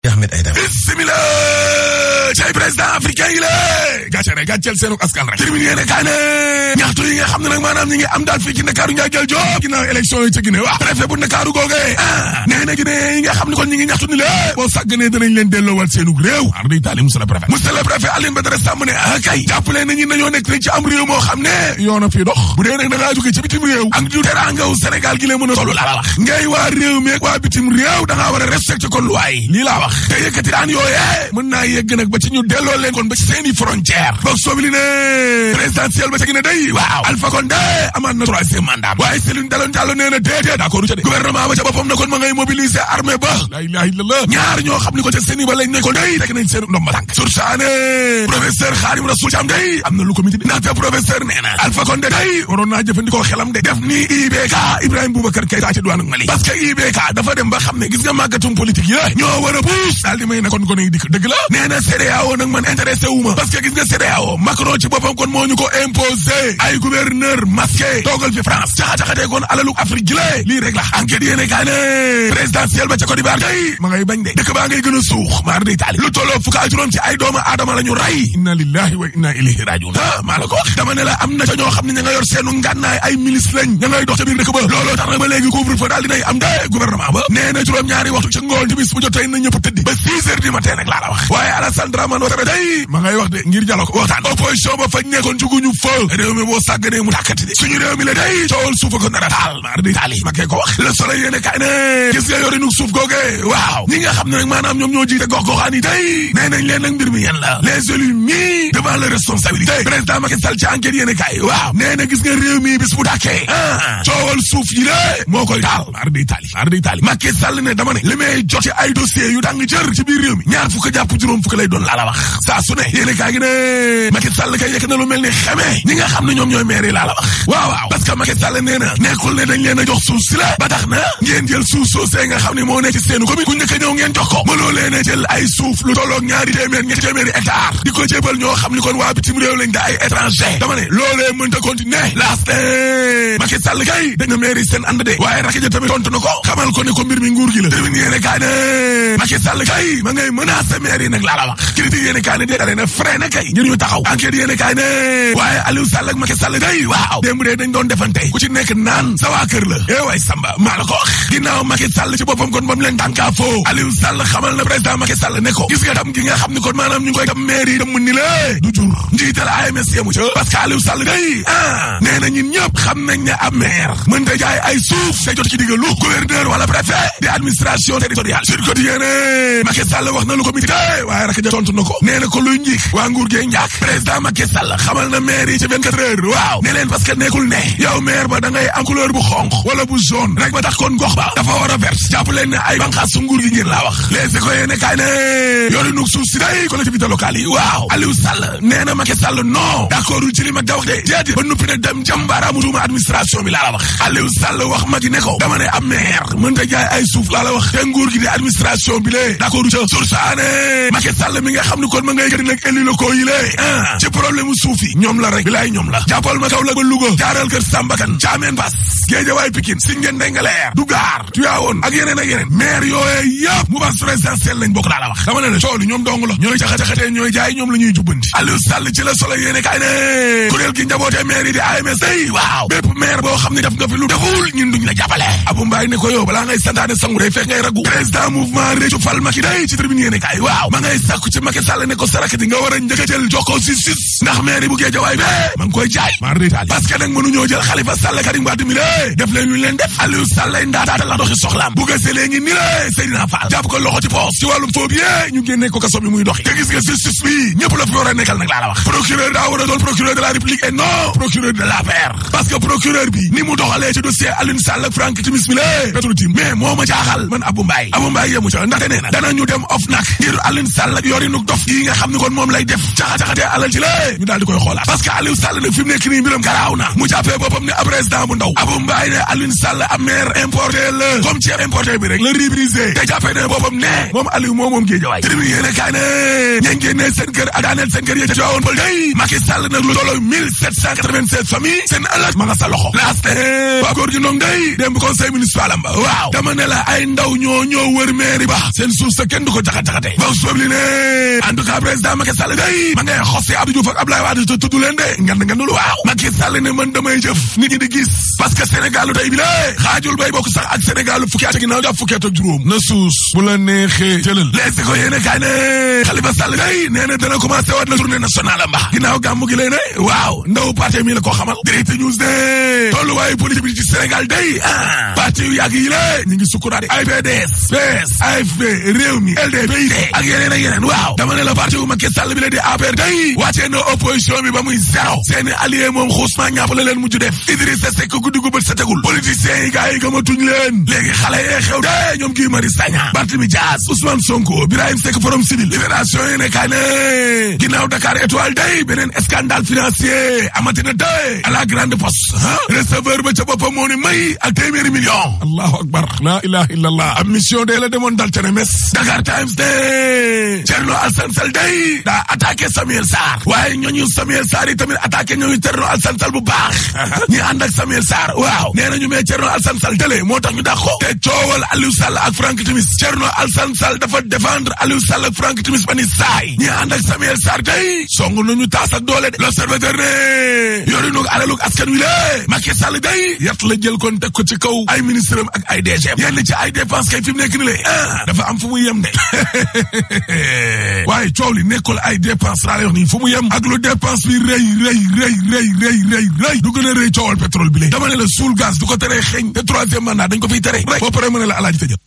Ahmed Aïdara bismillah cay président africain yi la gàcceel seenu askan rek terminé yéene kaa ne ñaxtu yi nga xam ne nag maanaam ñi ngi am daal fii ci Ndakaaru njaay jël Joob ginnaaw élection yi ca Guinée waaw préfet bu Ndakaaru googee nee na Guinée yi nga xam ne kon ñi ngi ñaxtu ni la boo sàgganee danañ leen delloowal seenu réew ar day taali monsieur le préfet Alioune Badara Samb ne kay jàppale nañu nañoo nekk rek ci am réew moo xam ne yoona fii dox bu dee nag da ngaa jóge ci bitim réew ak du teraangaw Sénégal gi lee mën a tollu laa wax ngay waa réew mi ak waa bitim réew da ngaa war a respecté kon luwaay lii laa wax te yëkkati daan yooyee mën naa yegg nag ba ci ñu delloo leen kon ba ci seeni frontière boog soobi li ne présidentielle ba ca Guinée day waaw Alpha Condé amaat na troisième mandat waaye Cellou Dalein Diallo nee na déedéet d'accord ca de gouvernement ba ca boppam na kon ma ngay mobiliser armée ba la ilaha illallah ñaar ñoo xam ni ko ca seeni ba lañ ne ko day teg nañ seen ndomba tànk sursaane professeur Khadim Rassoul Thiam day am na lu comité bi ndaxte professeur nee na Alpha Condé day waroon naa jëfandikoo xelam de def ni IBK Ibrahima Boubacar Keïta ci douane ak Mali parce que IBK dafa dem ba xam ne gis nga màggatum politique yi ñoo war a puus daal di may na kon ko dikk dëgg la nee na CEDEAO nag man intéressé wu ma parce que gis nga CEDEAO Macron ci boppam kon moo ñu ko imposé ay gouverneur masqué toogal fi France caxa-caxatee kon alalu Afrique gi la lii rek la enquête yéene kaa ne présidentielle ba ca Côte d'Ivoire day ma ngay bañ de dëkk baa ngay gën a suux maar day taali lu tolloo fukk ak juróom ci ay doomu aadama la ñu rey inna lillahi wa inna ilayhi rajiun maa la ko wax dama ne la am na ca ñoo xam ne ña nga yor seenu ngànnaay ay milice lañ ña ngay dox ca biir dëkk ba looloo tax na ba léegi couvre-feu daal dinay am de gouvernement ba nee na juróom-ñaari waxtu ca ngoon ci bis bu jotee na ñëpp tëddi ba 6 heures du matin nag laa la wax waaye Alassane Dramane Ouattara day ma ngay wax de ngir jalo ko waxtaan opposition ba fañ nekkoon juguñu fa réew mi boo sàgganee mu tàkkati de suñu réew mi la day coowal suufa ko nar a taal maar di taali ma kee ko wax Le Soleil yéene kaay ne gis nga yorinu suuf googe waaw ñi nga xam ne nag maanaam ñoom ñoo jiite gox-goxaan yi day nee nañ leen nag mbir mi yan la les élus mis devant leur responsabilité président Macky Sall ci enquête yéene kaay waaw nee na gis nga réew mi bis bu tàkkee coowal suuf yi de moo koy taal maar di taali Macky Sall ne dama ne li may jot ci ay dossiers yu tàng jër ci biir réew mi ñaar fukk jàpp juróom fukk lay doon laa la wax saa su ne yéene kaa gi ne Macky Sall kay yekk na lu mel ni xamee ñi nga xam ne ñoom ñooy maire yi laa la wax waaw parce que Macky Sall nee na nekkul ne dañ leen a jox suuf si la ba tax na ngeen jël suuf soosee nga xam ne moo nekk ci seenu commune ku njëkk a ñëw ngeen jox ko mënoo leen a jël ay suuf lu tolloog ñaari téeméer ñetti téeméeri hectare di ko jébal ñoo xam ni kon waa bitim réew lañ da ay étranger dama ne loolee mënta continuer laaste Macky Sall kay dañ na maire yi seen ànd de waaye rakk ja tamit tontu na ko xamal ko ne ko mbir mi nguur gi la termine yéene kaa ne Macky Sall kay ma ngay menacer maire yi nag laa la wax critique yéene kaa ne dee dale na freiné kay ngir ñu taxaw enquête yéene kaay ne waaye Aliou Sall ak Macky Sall day waaw démb dee dañ doon defante ku ci nekk naan sa waa kër la waay Samba maa la ko wax ginnaaw Macky Sall ci boppam kon ba mu leen tànkaa foo Aliou Sall xamal na président Macky Sall ne ko gis nga tam gi nga xam ni kon maanaam ñu ngi koy tam maire yi dem ni la du jur njiital AMS yemu ca parce que Aliou Sall day nee na ñun ñëpp xam nañ ne ab maire mën ta jaay ay suuf te jot ci diggalu gouverneur wala préfet di administration territoriale sur quotidien Macky Sall wax na lu ko miti waaye rek ja tontu na ko nee na ko luy njiik waa nguur gee njaak président Macky Sall xamal na maire yi ci 24 heures waaw ne leen parce que nekkul ne yow maire ba da ngay am couleur bu xonq wala bu jaune rek ba tax kon gox ba dafa war a vert jàpp leen ne ay banqaas su nguur gi ngeen laa wax les écoles yéene kaay ne yorinu suuf si day collectivité locale yi waaw Aliou Sall nee na Macky Sall non d'accord ci li mag da wax de déedéet ba nuppi nag dem jàmbaaraamu tuuma administration bi laa la wax Aliou Sall wax Macky ne ko dama ne am maire mën ta jaay ay suuf laa la wax te nguur gi di administration bi lee d'accord ca sursaane Macky Sall mi nga xam ne kon ma ngay gëri nag élus locaux yi lee ci problème mu suuf yi ñoom la rek bilaay ñoom la jàppal ma kaw la ba Louga jaaral kër Sambakan Thiamène Bass Guédiawaye Pikine Sindian Ndingler Dougar Tivaouane ak yeneen maire yooye yëpp mouvance présidentielle lañ bokk daa la wax dama ne la coolu ñoom dong la ñooy caxa-caxatee ñooy jaay ñoom la ñuy jubbanti Aliou Sall ci la solo yéene kaay ne kuréel gi njabootee maire yi di AMS day waaw bépp maire boo xam ne def nga fi lu deful ñun duñ la jàppale Abou Mbaye ne ko yow balaa ngay santaane sangu day fekk ngay ragu président mouvement réccu fal Macky day ci tribune yéene kaay waaw ma ngay sàkku ci Macky Sall ne ko sarakati nga war a njëkk a jël jox ko justice ndax maire bu Guédiawaye be ma ngi koy jaay maar détaali parce que nag mënuñoo jël Khalifa Sall Karim Wade mi lé def leen lu leen def Aliou Sall lay ndaataata la doxi soxlaam bu gëstee léegi ni lé Seydina Fall jàpp ko loxo ci poos ci wàllum phobie ñu génnee ko kaso bi muy doxi te gis nga justice bi ñëpp la fi war a nekkal nag laa la wax procureur daa war a doon procureur de la République et non procureur de l'affaire parce que procureur bi ni mu doxalee ci dossier Aliou Sall ak Franck Timis mi lé Petro-Tim mais moo ma jaaxal man Abou Mbaye yemu ca ndaxte nee na danañu dem OFNAC ngir Aliou Sall ak yorinu dof poste yi nga xam ne kon moom lay def caxatee alal ci la ñu daal di koy xoolaat parce que Aliou Sall nag fi mu nekk nii mbiram garaaw na mu jàppee boppam ne ab président bu ndaw Abou Mbaye ne Aliou Sall am maire importé la comme ceeb importé bi rek la riz brisé te jàppee ne boppam ne moom Aliou moom Guédiawaye tribune yéene kaay ne ña génnee seen kër ak daaneel seen kër yi ca Tivaouane Peulh day Macky Sall nag lu tolloo 1796 famille seen alal ma nga sa loxo laaste waa góor gi noonu day dem conseil municipal am ba waaw dama ne la ay ndaw ñoo wër mairie ba seen suuf sa kenn du ko jaxate ba sobli ne en tout cas président Macky Sall day ma ngay xosi Abdou Diouf ak Abdoulaye Wade te tudd leen de ngandulu waaw Macky Sall ne man damay jëf nit ñi di gis parce que Sénégal tey bi la xaajul bay bokk sax ak Sénégal fukki at ginnaaw jàpp fukki at ak juróom na suus bu la neexee jëlal leesi ko yéene kaay ne Khalifa Sall day nee na dana commencé waat la journée nationale amba ginnaaw gàmmu gi lay ne waaw ndaw parti mi la ko xamal Direct News ne tolluwaayu politique bi ci Sénégal day parti yu yàgg yi la ñu ngi sukkuraat ay PDS PS AFP Rewmi LD PIT ak yeneen waaw dama ne la parti wu Macky Sall bi la di APR day wàccee na opposition bi ba muy zéro seeni allié moom xuusma ñàpp la leen mujj def Idrissa Seck guddi gu bët setegul politiciens yi gars yi gëmatuñ leen léegi xale yee xew de ñoom Guy Marius Sagna Barthélémy Dias Ousmane Sonko Birahim Seck Forum Civil Libération yi ne kaa ne ginnaaw Dakar Étoile day beneen scandale financier amatina day à la grande poste receveur ba ca boppam moo ni may ak téeméeri million allahu akbar la ilaha illallah am mission de la demoon dal ca Nemes Dakar Times de Thierno Alassane Sall day daa attaqué Samuel Sarr waaye ñooñu Samuel Sarr yi tamit attaqué ñooñu Thierno Alassane Sall bu baax ñi ànd ak Samuel Sarr waaw nee nañu mais Thierno Alassane Sall télé moo tax ñu dàq ko te coowal Aliou Sall ak Franck Timis Thierno Alassane Sall dafa défendre Aliou Sall ak Franck Timis ba ni saay ñi ànd ak Samuel Sarr day song nañu taas ak doole de l'Observateur ne yori nu alalug askan wi la Macky Sall day yat la jël kon teg ko ci kaw ay ministre am ak ay DG yenn ci ay dépense kay fi mu nekk ni le dafa am fu mu yem de waaye coow li nekkul ay dépense laa lay wax nii fu mu yem ak lu dépense bi rëy du gën a rëy coowal pétrole bi lay dama ne la suul gaz du ko teree xeeñ te troisième mandat dañ ko fiy tere rek boo paree mën ne la alaaji tëjal